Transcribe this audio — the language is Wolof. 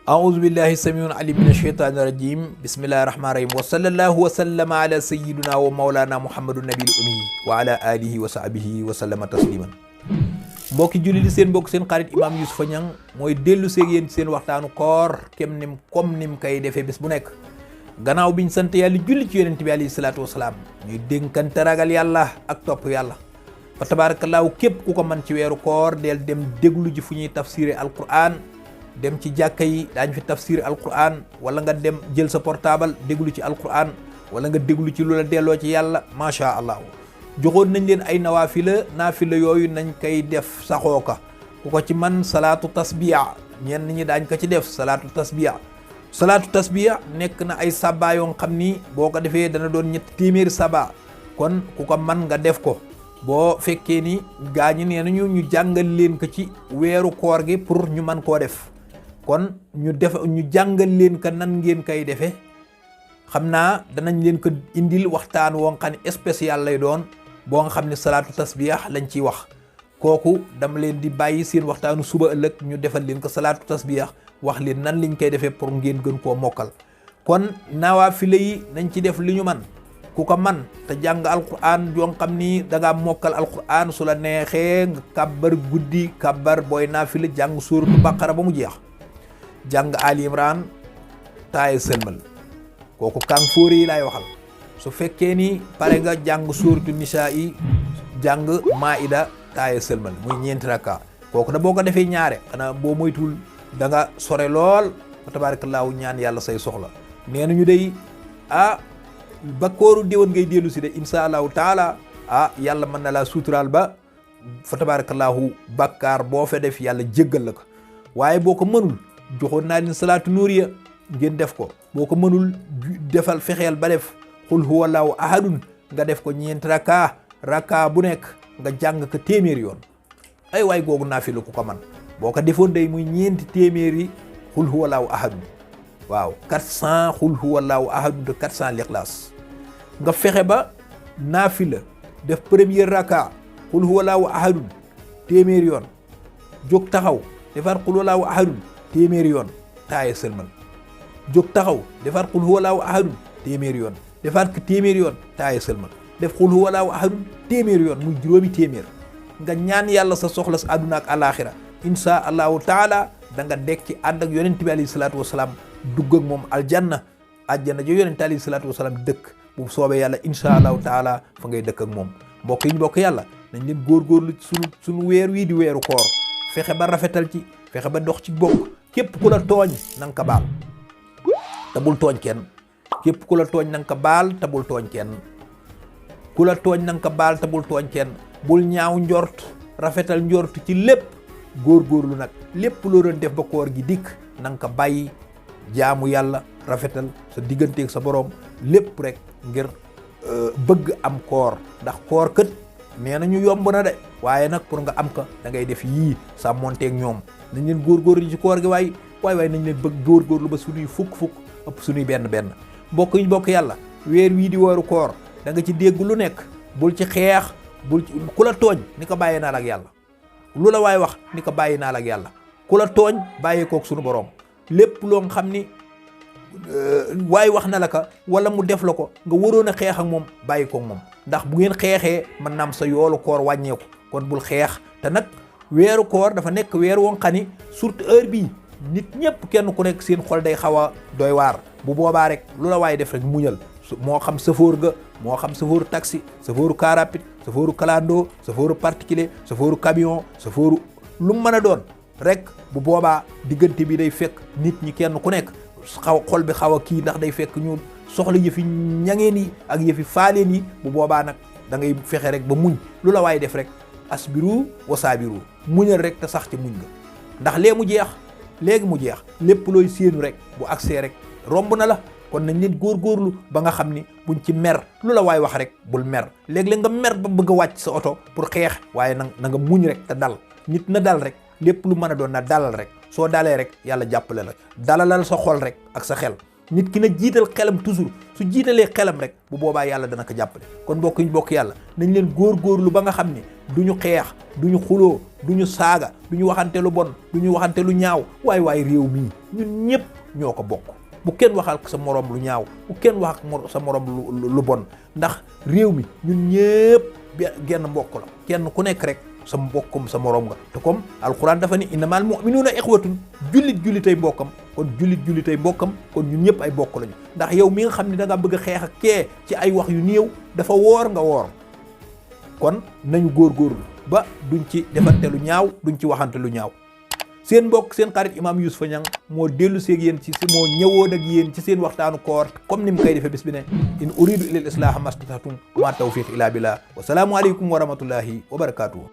أعوذ بالله السميع العليم من الشيطان الرجيم بسم الله الرحمن الرحيم وصلى الله وسلم على سيدنا ومولانا محمد النبي الأمي وعلى آله وصحبه وسلم تسليما mbokki julli di seen mbokk seen xarit imam Youssoufa Niang mooy dellu seeg yéen seen waxtaanu koor comme nim kay defee bés bu nekk gannaaw biñ sant yàlla julli ci yonent bi alayhi salaatu wasalaam ñuy dénkante ragal yàlla ak topp yàlla fa tabaarakallaahu képp ku ko man ci weeru koor del dem déglu ji fu ñuy tafsiré alquran dem ci jàkka yi daañ fi tafsir alquran wala nga dem jël sa portable déglu ci alquran wala nga déglu ci lu la delloo ci yàlla macha allah joxoon nañ leen ay naafila yooyu nañ koy def saxoo ka ku ko ci man salaatu tasbiya ñenn ñi daañ ko ci def salaatu tasbiya nekk na ay saba yoo xam ni boo ko defee dana doon 300 saba kon ku ko man nga def ko boo fekkee ni gaa ñi nee nañu ñu jàngal leen ko ci weeru koor gi pour ñu man koo def kon ñu jàngal leen ka nan ngeen koy defee xam naa danañ leen ko indil waxtaan woo nga xam ne spécial lay doon boo nga xam ne salaatu tasbih lañ ciy wax kooku dama leen di bàyyi seen waxtaanu suba ëllëg ñu defal leen ko salaatu tasbih wax leen nan liñ koy defee pour ngeen gën koo mokkal kon nawaafile yi nañ ci def li ñu man ku ko man te jàng alquran yoo xam ni da ngaa mokkal alquran su la neexee nga kàbbar guddi kàbbar booy naafile jàng suuratu baqara ba mu jeex jàng Ali Imran taaye sëlmal kooku kàng fóore yi laay waxal su fekkee ni pare nga jàng suuratu nisaa yi jàng maida taaye sëlmal muy 4 rakka kooku da boo ko defee ñaare xanaa boo moytuwul da nga sore lool fa tabaarakallaahu ñaan yàlla say soxla nee nañu day ba kooru déwén ngay dellu si de insha allahu taala yàlla mën na laa suturaal ba fa tabaarakallaahu bakkaar boo fa def yàlla jéggal la ko waaye boo ko mënul joxoon naa leen salaatu nuuriya ngeen def ko boo ko mënul defal fexeel ba def xul huwallaahu ahadun nga def ko 4 rakka bu nekk nga jàng ko 100 yoon ay waay googu naafila ku ko man boo ko defoon day muy 400 xul huwallaahu ahadun waaw 400 xul huwallaahu ahadun de 400 lixlaas nga fexe ba naafila def première rakka xul huwallaahu ahadun 100 yoon jóg taxaw defar xul huwallaahu ahadun 100 yoon taaye sëlmal jóg taxaw defar xul huwallaahu ahadun 100 yoon defar ko 100 yoon taaye sëlmal def xul huwallaahu ahadun 100 yoon muy juróomi téeméer nga ñaan yàlla sa soxla sa àdduna ak alaaxira insha allahu taala da nga dekki ànd ak yonent bi alayhi salaatu wasalaam dugg ak moom àjjana jo yonent alayhi salaatu wasalaam dëkk bu soobee yàlla insha allahu taala fa ngay dëkk ak moom mbokk yi ñu bokk yàlla nañ leen góorgóorlu sunu weer wii di weeru koor fexe ba rafetal ci fexe ba dox ci bokk képp ku la tooñ na nga ko baal te bul tooñ kenn képp ku la tooñ na nga ko baal te bul tooñ kenn ku la tooñ na nga ko baal te bul tooñ kenn bul ñaaw njort rafetal njort ci lépp góorgóorlu nag lépp loo doon def ba koor gi dikk na nga ko bàyyi jaamu yàlla rafetal sa digganteeg sa borom lépp rek ngir bëgg am koor ndax koor kët nee nañu yomb na de waaye nag pour nga am ko da ngay def yii sa monteeg ñoom nañ leen góorgóorlu ci koor gi waaye nañ leen bëgg góorgóorlu ba suñuy fukk ëpp suñuy benn mbokk yi bokk yàlla weer wii di weeru koor da nga ci dégg lu nekk bul ci xeex bul ci ku la tooñ ni ko bàyyee naa la ak yàlla lu la waay wax ni ko bàyyi naa la ak yàlla ku la tooñ bàyyee kook suñu borom lépp loo nga xam ni waaye wax na la ka wala mu def la ko nga waroon a xeex ak moom bàyyi kook moom ndax bu ngeen xeexee mën naam sa yoolu koor wàññeeku kon bul xeex te nag weeru koor dafa nekk weer woo xam ni surtout heure bii nit ñëpp kenn ku nekk seen xol day xaw a doy waar bu boobaa rek lu la waaye def rek muñal moo xam chauffeur ga moo xam chauffeur taxi chauffeur car rapide chauffeur clando chauffeur particulier chauffeur camion chauffeur lu mu mën a doon rek bu boobaa diggante bi day fekk nit ñi kenn ku nekk xol bi xaw a kii ndax day fekk ñu soxla yëfi ñangeen yi ak yëfi faaleen yi bu boobaa nag da ngay fexe rek ba muñ lu la waaye def rek asbiru wasaabiru muñal rek te sax ci muñ nga ndax léegi mu jeex lépp looy séenu rek bu agsee rek romb na la kon nañ leen góorgóorlu ba nga xam ni buñ ci mer lu la waay wax rek bul mer léeg-léeg nga mer ba bëgg a wàcc sa oto pour xeex waaye na nga muñ rek te dal nit na dal rek lépp lu mën a doon na dalal rek soo dalee rek yàlla jàppale la dalalal sa xol rek ak sa xel nit ki na jiital xelam toujours su jiitalee xelam rek bu boobaa yàlla dana ko jàppale. kon bokk ñu bokk yàlla nañ leen góorgóorlu ba nga xam ne du ñu xeex du ñu xuloo du ñu saaga du ñu waxante lu bon du ñu waxante lu ñaaw waaye réew mii ñun ñëpp ñoo ko bokk. bu kenn waxal sa morom lu ñaaw bu kenn wax ak sa morom lu bon ndax réew mi ñun ñëpp genn mbokk la kenn ku nekk rek sa mbokkum sa morom nga te comme alquran dafa ni innamal mu'minuna ikhwatun jullit mbokkam kon jullit mbokkam kon ñun ñëpp ay bokk lañu ndax yow mi nga xam ne da nga bëgg a xeex ak kee ci ay wax yu néew dafa woor nga woor kon nañu góorgóorlu ba duñ ci defante lu ñaaw duñ ci waxante lu ñaaw. seen mbokk seen xarit imam Youssoupha Niang moo dellu seeg yéen moo ñëwoon ak yéen ci seen waxtaanu koor comme ni mu koy defee bis bi ne in uridu ilal islaha mastata'tu wa ma tawfiq illa billah wa salaamu aleykum wa rahmatullahi wa barakatuhu